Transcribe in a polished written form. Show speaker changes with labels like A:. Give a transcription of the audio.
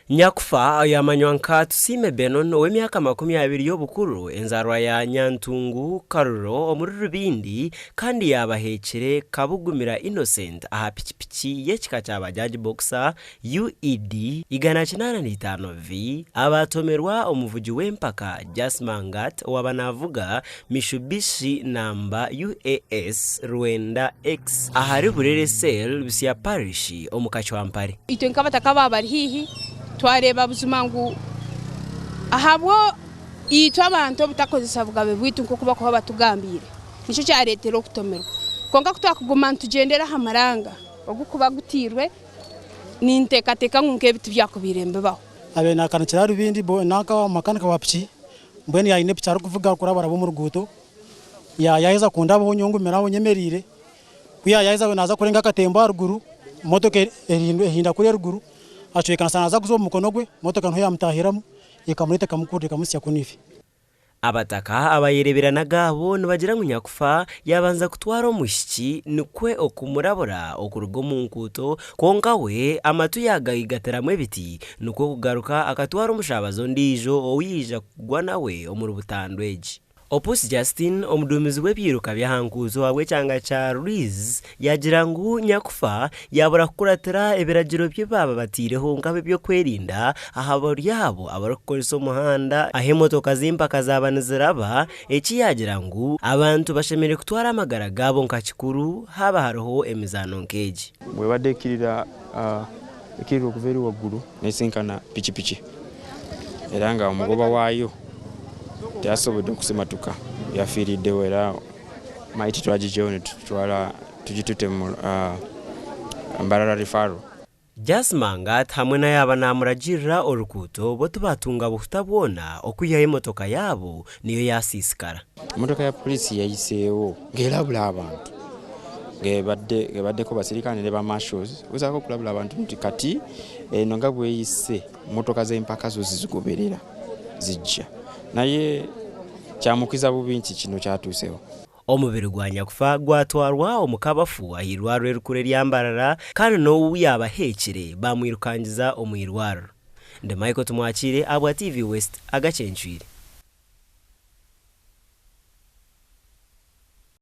A: Nyakufa oyamanywa nka Tusiime Benon ow'emyaka 20 y'obukuru, enzaarwa ya Nyantungu, Karuro omuri Rubindi kandi yaaba aheekire Kabugumira Innocent aha pikipiki y'ekika kya Bajaj Boxer UED 805V abaatomerwa omuvugi w'empaka Jas Mangat owaaba naavuga Mitsubishi namba UAS 9X ahari Burere Cell, Busia Parish omu Kacwampare.
B: Itwe nk'abataka abaaba bari haihi twareeba buzima ngu ahabwo itwe abantu obutakozesa bugabe bwaitu nk'oku barikuba batugambiire nikyo kyareetera okutomerwa. Kwonka ku twakuguma nitugyendera aha muranga ogurikuba gutairwe, ninteekateeka ngu nk'ebi tibyakubaire nibibaho.
C: Abaire nakanikira aha rubindi nanka makanika wa piki mbwenu yaaba aine piki arikuvuga arikurabaraba omu ruguuto yaaheza kundabaho nyowe ngumire aho nyemereire ku yaaheza naaza kurenga akatembo aharuguru motoka ehinda kuriya eruguru acwekanisa naaza kuza omu mukono gwe motoka niho yaamutahiramu ekamureeta ekamukurura ekamuhitsya kunu ife.
A: Abataka abayereebera n'agaabo nibagira ngu nyakufa yaabanza kutwara omwishiki nikwo okumurabura okuruga omu nkuuto kwonka we amatu yaagaigatiramu ebiti nikwo kugaruka akatwara omushabazi ondiijo ou yaija kugwa nawe omuri butandu egi. Opus Justin, omuduumizi w'ebyiruka by'aha nkuuto ahabw'ekyanga kya Rwizi yaagira ngu nyakufa yaabura kukuratira ebiragiro bi baaba bataireho nk'ab'eby'okwerinda aha bari abo abarikukoresa omuhanda ahu emotoka z'empaka zaaba niziraba, eki yaagira ngu abantu bashemereire kutwara amagara gaabo nka kikuru haaba hariho emizaano nk'egi.
D: Bw'ebadde ekkirira ekkirira okuva eri waggulu n'esinkana pikipiki era nga omugoba waayo teyasobodde okusimatuka yafiiriddewo era maiti twagigyewo netutwala tugitute mu Mbarara Referral.
A: Jas Mangat hamwe na yaaba naamuragirira orukuuto bo tibaatunga buhuta bwona okwihaho emotoka yaabo niyo yaasiisikara.
D: Emotoka ya poliisi yayiseewo ng'erabula abantu ng'ebaddeko basirikale ne ba marshals okugezaako okulabula abantu nti kati eno nga bweyise mmotoka z'empaka zo zizigoberera zijja naye kyamukiza bubi nti kino kyatuusewo.
A: Omubiri gwa nyakufa gwatwarwa omu kabafu ah'eirwariro erikuru erya Mbarara kandi n'ou yaaba aheekire baamwirukangiza omu irwariro. Ndi Michael Tumwakiire ahabwa TV West, Agacencwire.